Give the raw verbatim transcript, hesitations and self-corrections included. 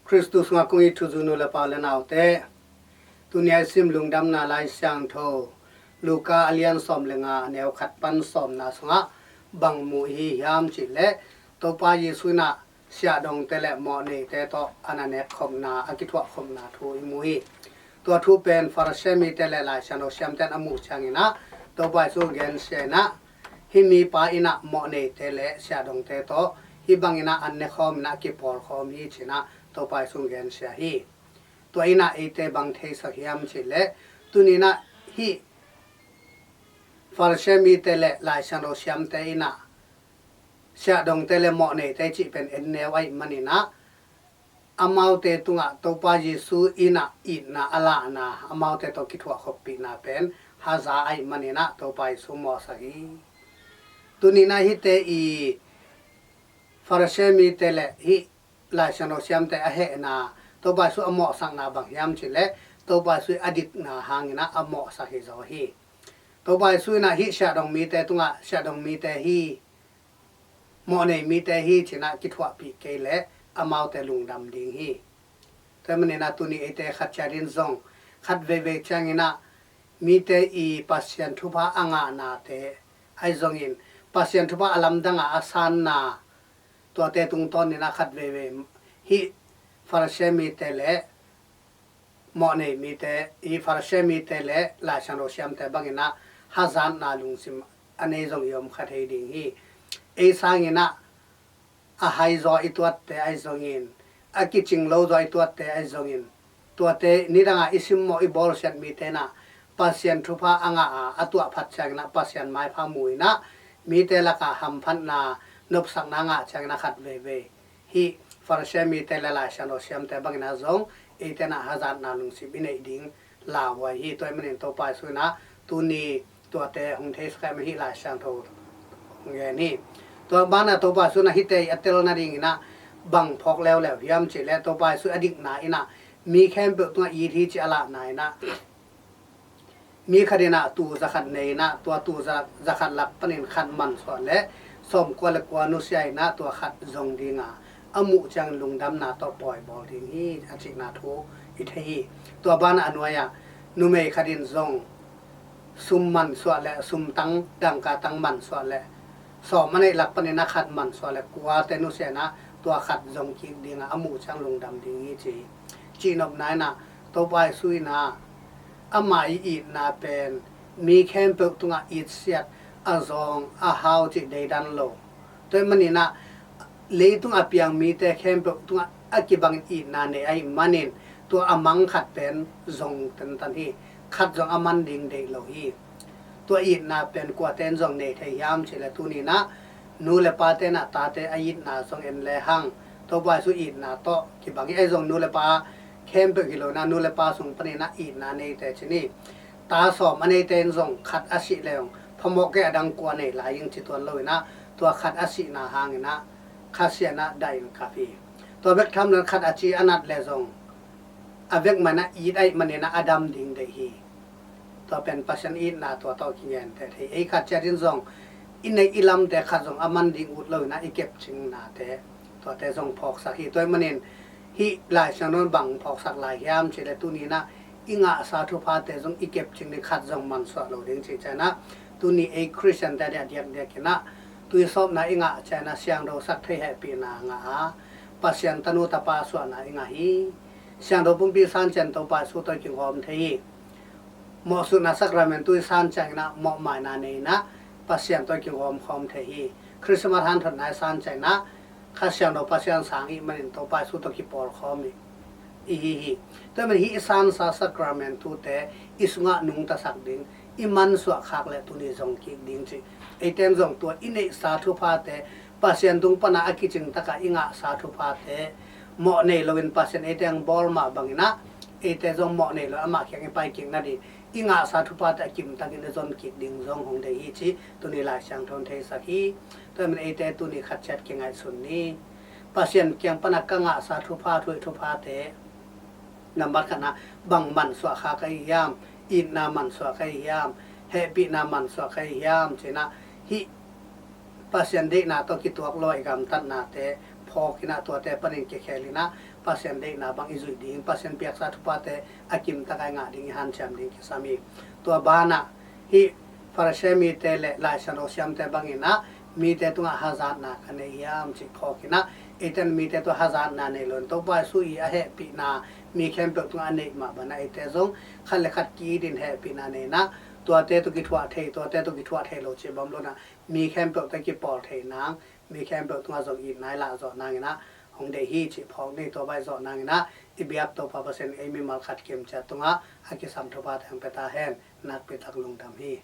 Khristu sungah kong it thuzui nu le pa le naute, tuni a i sim Lungdamna Lai Siangtho Luka a lian sawm le nga, a neu khat pan sawmna sungah bang mu i hi hiam cih leh, Topa Jesu in ah siahdongte le mawhneite tawh a na nekkhopna, a kithuahkhopna thu i mu hi. Tua thu pen Pharisee mite le Lai Siangtho siamte in a muh ciangin ah Topa Jesu gensia in ah, hih mipa in ah mawhneite le siahdongte tawh hih bangin ah an nekhawm in ah kipawlkhawm hi ci-in ah Topa Jesu gensia hi. Tua in ah eite bang theisak hiam cih leh, tuni in ah hih Pharisee mite le Lai Siangtho siamte in ah siahdongte le mawhneite cih pen en neu ahih manin ah, amaute tungah Topa Jesu in ah itna a lahna, amaute tawh kithuahkhoppihna pen haza ahih manin ah Topa Jesu mawhsak hi. Tuni in ah hihte i Pharisee mite le hih Lai Siangtho siamte a hehna, Topa Jesu a mawhsakna bang hiam cih leh, Topa Jesu a dikna hangin ah a mawhsak hi zaw hi. Topa Jesu in ah hih siahdong mite tungah siahdong mite hi, mawhnei mite hi ci-in ah kithuahpih kei leh amaute lungdam ding hi. Tua ahih manin ah tuni eite khat ciat in zong khat veivei ciangin ah mite i Pasian thupha a ngahnate ahi zongin, Pasian thupha a lamdang a a sanna, tuate tungtawn in ah khat veivei hih Pharisee mite le mawhnei mite, i Pharisee mite le Lai Siangtho siamte bangin ah hazatna lungsim a nei zong i om kha thei ding hi. Ei sangin ah a hai zaw i tuatte ahi zongin, a kicing lo zaw i tuatte ahi zongin, tuate nidang a i simmawh i bawlsiat mite in ah Pasian thupha a ngah a, a tuah phat ciangin ah Pasian maipha mu in ah mite lakah hamphatna, nopsakna ngah ciangin ah khat veivei hih Pharisee mite le Lai Siangtho siamte bangin ah zong eite in ah hazatna lungsim i neih ding lauhuai hi. Tua ahih manin Topa Jesu in ah tuni tuate hong theisak ahih manin hih Lai Siangtho hong gen hi. Tua banah Topa Jesu in ah hihte a tel nadingin ah bang phawk leuleu hiam cih leh, Topa Jesu a dikna in ah mi khempeuh tungah it hi ci a lahna in ah mi khat in ah tuu za khat nei in ah, tua tuu za, za khat lak panin khat mansuah leh sawmkua le kua nusia in ah tua khat zong ding a, a muh ciangin lungdamna tawh pawi bawl ding hi a cihna thu i thei hi. Tua banah a nuai-ah numei khat in zong sum mansuah leh sumtang, dangkatang mansuah leh sawm a neih lak panin a khat mansuah leh kuate nusia in ah tua khat zong kik ding a, a muh ciang lungdam ding hi ci hi. Cihnopna in ah Topa Jesu in ah ama i itna pen mi khempeuh tungah itsiat, a zawng a hau cih deidan lo. Tua ahih manin ah leitung a piang mite khempeuh tungah a kibangin itna nei ahih manin tua a mang khat pen zong tantan hi. Khat zong a man ding deih lo hi. Tua itna pen kuate in zong nei thei hiam cih leh, tuni in ah nu le pate in ah tate a itna zong en lehang Topa Jesu itna tawh kibang hi. Ahi zong nu le pa khempeuh hi lo in ah, nu le pa sung panin ah itna neite ci ni. Ta sawm a neite in zong khat a sih leh zong phamawh kei a dang kua nei lai ing ci tuan lo in ah, tua khat a sihna hangin ah Kha Siangtho in ah dah in kap hi. Tua bek tham lo in khat a ci a nat leh zong a vek mah in ah it ahih manin ah a dam ding deih hi. Tua pen Pasian itna tua tawh kigente thei. Ei khat ciat in zong i neih i lamte khat zong a man ding ut lo in ah i kepcingnate, tuate zong phawksak hi. Tua ahih manin hih Lai Siangtho in bang phawksak lai hiam cih leh, tuni in ah i ngahsa thuphate zong i kepcing ding, khat zong mansuah lo ding cih ciangin ah, tuni ei Khristiante a diakdiak in ah tuisawpna i ngah ciangin ah siangthosak thei hehpihna ngah a, Pasian tanu tapa suahna i ngah hi. Siangtho pumpi san ciang Topa Jesu tawh i kigawm thei hi. Mawhsutna sakramentu i san ciangin ah mawhmaina nei in ah Pasian tawh i kigawm khawm thei hi. Christmas hanthotna i san ciangin ah Kha Siangtho Pasian sang i hih manin Topa Jesu tawh kipawl khawm i hi hi. Tua ahih manin hih i sansa sakramentute i sungah nungtasak ding, i mansuah khak leh tuni zong kik ding cih. Eite in zong tua i neihsa thuphate, Pasian tung pan a a kicing tak a i ngahsa thuphate, mawh nei lo in Pasian eite hong bawl mah bangin ah eite zong mawh nei lo in amah kiang i pai kik nading, i ngahsa thuphate a kimtakin i zon kik ding zong hong deih hi cih tuni Lai Siangtho in theisak hi. Tua ahih manin eite tuni khat ciat kingaihsun ni. Pasian kiang pan a ka ngahsa thupha, thuhoih thuphate, nambat khatna, bang mansuah kha ka hi hiam? Itna mansuah ka hi hiam? Hehpihna mansuah ka hi hiam? Ci-in ah hih Pasian deihna tawh kituak lo a i gamtatnate phawk in ah tuate panin kikhel in ah Pasian deihna bang i zuih ding, Pasian piaksa thuphate a kimtak a i ngah ding i hanciam ding kisam hi. Tua banah hih Pharisee mite le Laisiangtho siamte bangin ah mite tungah hazatna ka nei hiam cih phawk in ah, eite in mite tungah hazatna nei lo in Topa Jesuh i a hehpihna mi khempeuh tungah a neih mah bangin ah eite zong khat le khat ki-it in hehpihna nei in ah tuate tawh kithuah thei, tuate tawh kithuah thei lo cih bang lo in ah mi khempeuh tawh kipawl thei nang, mi khempeuh tungah zong itna i lahzawh nangin ah hong deih hi cih phawk ni. Tua bang i zawh nangin ah i biak Topa Pasian ei mimal khat kim ciat tungah a kisam thuphate hong pia ta hen. Nakpi tak lungdam hi.